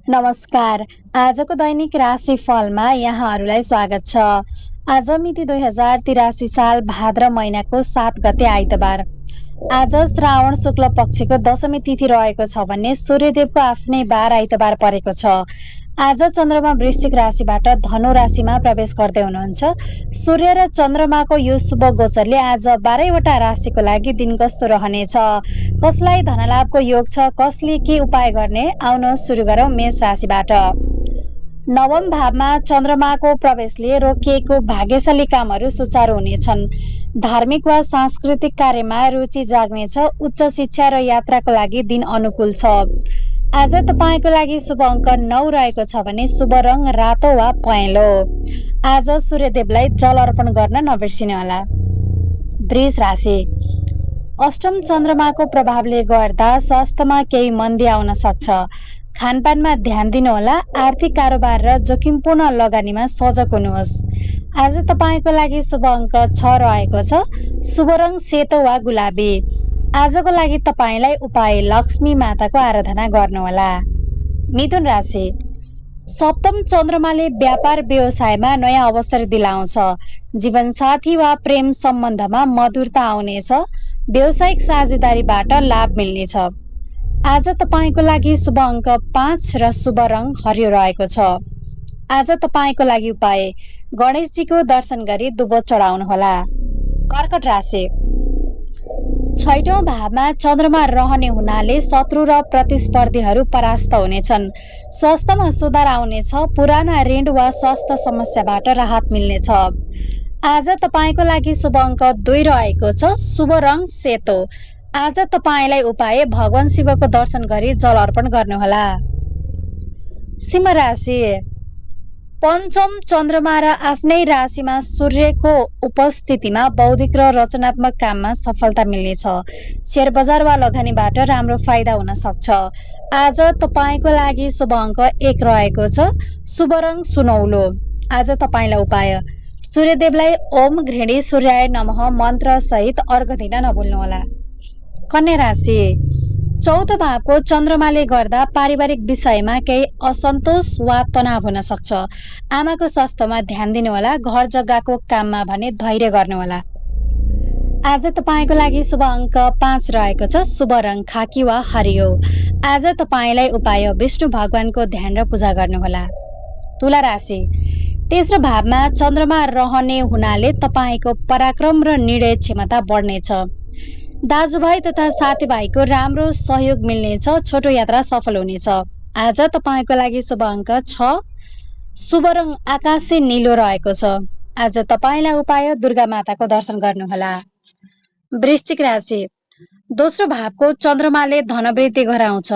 नमस्कार। आजको दैनिक राशिफलमा यहाँहरूलाई स्वागत छ। आज मिति 2083 साल भाद्र महिनाको 7 गते आइतबार। आज श्रावण शुक्ल पक्षको दशमी तिथि रहेको छ भने सूर्यदेवको आफ्नै बार आइतबार परेको छ। आज चन्द्रमा वृश्चिक राशिबाट धनु राशिमा प्रवेश गर्दै हुनुहुन्छ। सूर्य र चन्द्रमाको यो शुभ गोचरले आज 12वटा राशिको लागि दिन कस्तो रहनेछ, कसलाई धनलाभको योग छ, कसले के उपाय गर्ने, आउनुहोस् सुरु गरौँ मेष राशिबाट। नवम भावमा चन्द्रमाको प्रवेशले रोकिएको भाग्यशाली कामहरू सुचारू हुनेछन्। धार्मिक वा सांस्कृतिक कार्यमा रुचि जाग्नेछ। उच्च शिक्षा र यात्राको लागि दिन अनुकूल छ। आज तपाईँको लागि शुभ अङ्क 9 रहेको छ भने शुभ रङ रातो वा पहेँलो। आज सूर्यदेवलाई जल अर्पण गर्न नबिर्सिनुहोला। वृष राशि। अष्टम चन्द्रमाको प्रभावले गर्दा स्वास्थ्यमा केही मन्दी आउन सक्छ। खानपानमा ध्यान दिनुहोला। आर्थिक कारोबार र जोखिमपूर्ण लगानीमा सजग हुनुहोस्। आज तपाईँको लागि शुभ अङ्क 6 रहेको छ। शुभ रङ सेतो वा गुलाबी। आजको लागि तपाईँलाई उपाय लक्ष्मी माताको आराधना गर्नुहोला। मिथुन राशि। सप्तम चन्द्रमाले व्यापार व्यवसायमा नयाँ अवसर दिलाउँछ। जीवनसाथी वा प्रेम सम्बन्धमा मधुरता आउनेछ। व्यावसायिक साझेदारीबाट लाभ मिल्नेछ। आज तपाईँको लागि शुभ अङ्क 5 र शुभ रङ हरियो रहेको छ। आज तपाईँको लागि उपाय गणेशजीको दर्शन गरी दुबो चढाउनुहोला। कर्कट राशि। छैटौं भावमा चन्द्रमा रहने हुनाले शत्रु र प्रतिस्पर्धीहरू परास्त हुनेछन्। स्वास्थ्यमा सुधार आउनेछ। पुराना ऋण वा स्वास्थ्य समस्याबाट राहत मिल्नेछ। आज तपाईँको लागि शुभ अङ्क 2 रहेको छ। शुभ रङ सेतो। आज तपाईँलाई उपाय भगवान शिवको दर्शन गरी जल अर्पण गर्नुहोला। सिंह राशि। पञ्चम चन्द्रमा र आफ्नै राशिमा सूर्यको उपस्थितिमा बौद्धिक र रचनात्मक काममा सफलता मिल्नेछ। शेयर बजार वा लगानीबाट राम्रो फाइदा हुन सक्छ। आज तपाईँको लागि शुभ अङ्क 1 रहेको छ। शुभ रङ सुनौलो। आज तपाईँलाई उपाय सूर्यदेवलाई ओम घृणी सूर्याय नमः मन्त्र सहित अर्घ दिन नभुल्नुहोला। कन्या राशि। चौथो भावको चन्द्रमाले गर्दा पारिवारिक विषयमा केही असन्तोष वा तनाव हुन सक्छ। आमाको स्वास्थ्यमा ध्यान दिनुहोला। घर जग्गाको काममा भने धैर्य गर्नुहोला। आज तपाईँको लागि शुभ अङ्क 5 रहेको छ। शुभ रङ खाकी वा हरियो। आज तपाईँलाई उपाय विष्णु भगवानको ध्यान र पूजा गर्नुहोला। तुला राशि। तेस्रो भावमा चन्द्रमा रहने हुनाले तपाईँको पराक्रम र निर्णय क्षमता बढ्नेछ। दाजुभाइ तथा साथीभाइको राम्रो सहयोग मिल्नेछ। छोटो यात्रा सफल हुनेछ। आज तपाईँको लागि शुभ अङ्क 6। शुभ रङ आकाशे नीलो रहेको छ। आज तपाईँलाई उपाय दुर्गा माताको दर्शन गर्नुहोला। वृश्चिक राशि। दोस्रो भावको चन्द्रमाले धनवृद्धि गराउँछ।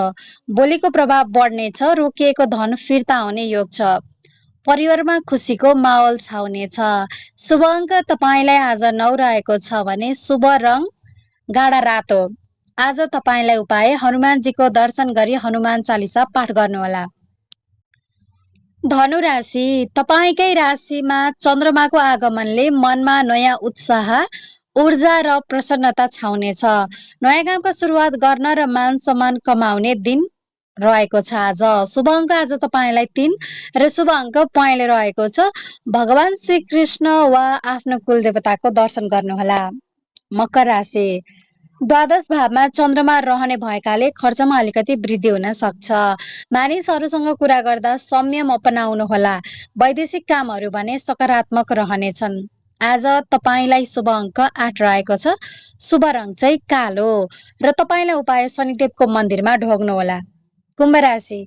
बोलीको प्रभाव बढ्नेछ। रोकिएको धन फिर्ता आउने योग छ। परिवारमा खुसीको माहौल छाउनेछ। शुभ अङ्क तपाईँलाई आज 9 रहेको छ भने शुभ रङ गाढा रातो। आज तपाईँलाई उपाय हनुमानजीको दर्शन गरी हनुमान चालिसा पाठ गर्नुहोला। धनु राशि। तपाईँकै राशिमा चन्द्रमाको आगमनले मनमा नयाँ उत्साह, ऊर्जा र प्रसन्नता छाउनेछ। नयाँ कामको सुरुवात गर्न र मान सम्मान कमाउने दिन रहेको छ। आज शुभ अङ्क आज तपाईँलाई 3 र शुभ अङ्क पहेँलो रहेको छ। भगवान श्री कृष्ण वा आफ्नो कुलदेवताको दर्शन गर्नुहोला। मकर राशि। द्वादश भावमा चन्द्रमा रहने भएकाले खर्चमा अलिकति वृद्धि हुन सक्छ। मानिसहरूसँग कुरा गर्दा संयम अपनाउनुहोला। वैदेशिक कामहरू भने सकारात्मक रहनेछन्। आज तपाईँलाई शुभ अङ्क 8 रहेको छ। शुभ रङ चाहिँ कालो र तपाईँलाई उपाय शनिदेवको मन्दिरमा ढोग्नुहोला। कुम्भ राशि।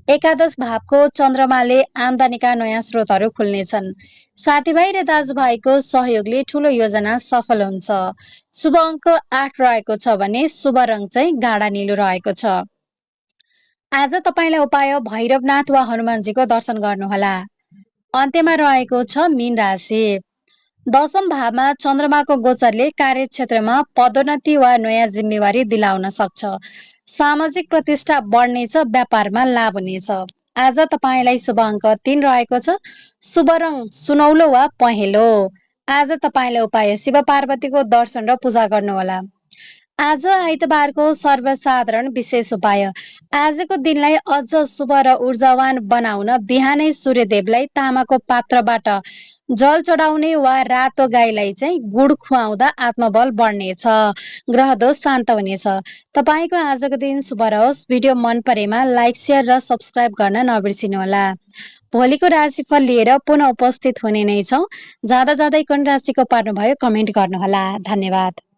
एकादश भावको चन्द्रमाले आम्दानीका नयाँ स्रोतहरू खुल्नेछन्। साथीभाइ र दाजुभाइको सहयोगले ठूलो योजना सफल हुन्छ। शुभ अङ्क 8 रहेको छ भने शुभ रङ चाहिँ गाढा नीलो रहेको छ। आज तपाईँलाई उपाय भैरवनाथ वा हनुमानजीको दर्शन गर्नुहोला। अन्त्यमा रहेको छ मीन राशि। दशम भावमा चन्द्रमाको गोचरले कार्यक्षेत्रमा पदोन्नति वा नयाँ जिम्मेवारी दिलाउन सक्छ। सामाजिक प्रतिष्ठा बढ्नेछ। व्यापारमा लाभ हुनेछ। आज तपाईँलाई शुभ अङ्क 3 रहेको छ। शुभ रङ सुनौलो वा पहेँलो। आज तपाईँलाई उपाय शिव पार्वतीको दर्शन र पूजा गर्नुहोला। आज आइतबारको सर्वसाधारण विशेष उपाय। आजको दिनलाई अझ शुभ र ऊर्जावान बनाउन बिहानै सूर्यदेवलाई तामाको पात्रबाट जल चढाउने वा रातो गाईलाई चाहिँ गुड खुवाउँदा आत्मबल बढ्नेछ, ग्रह दोष शान्त हुनेछ। तपाईँको आजको दिन शुभ रहोस्। भिडियो मन परेमा लाइक, शेयर र सब्स्क्राइब गर्न नबिर्सिनुहोला। भोलिको राशिफल लिएर पुनः उपस्थित हुने नै छौँ। जाँदा जाँदै कुन राशिको पर्नुभयो कमेन्ट गर्नुहोला। धन्यवाद।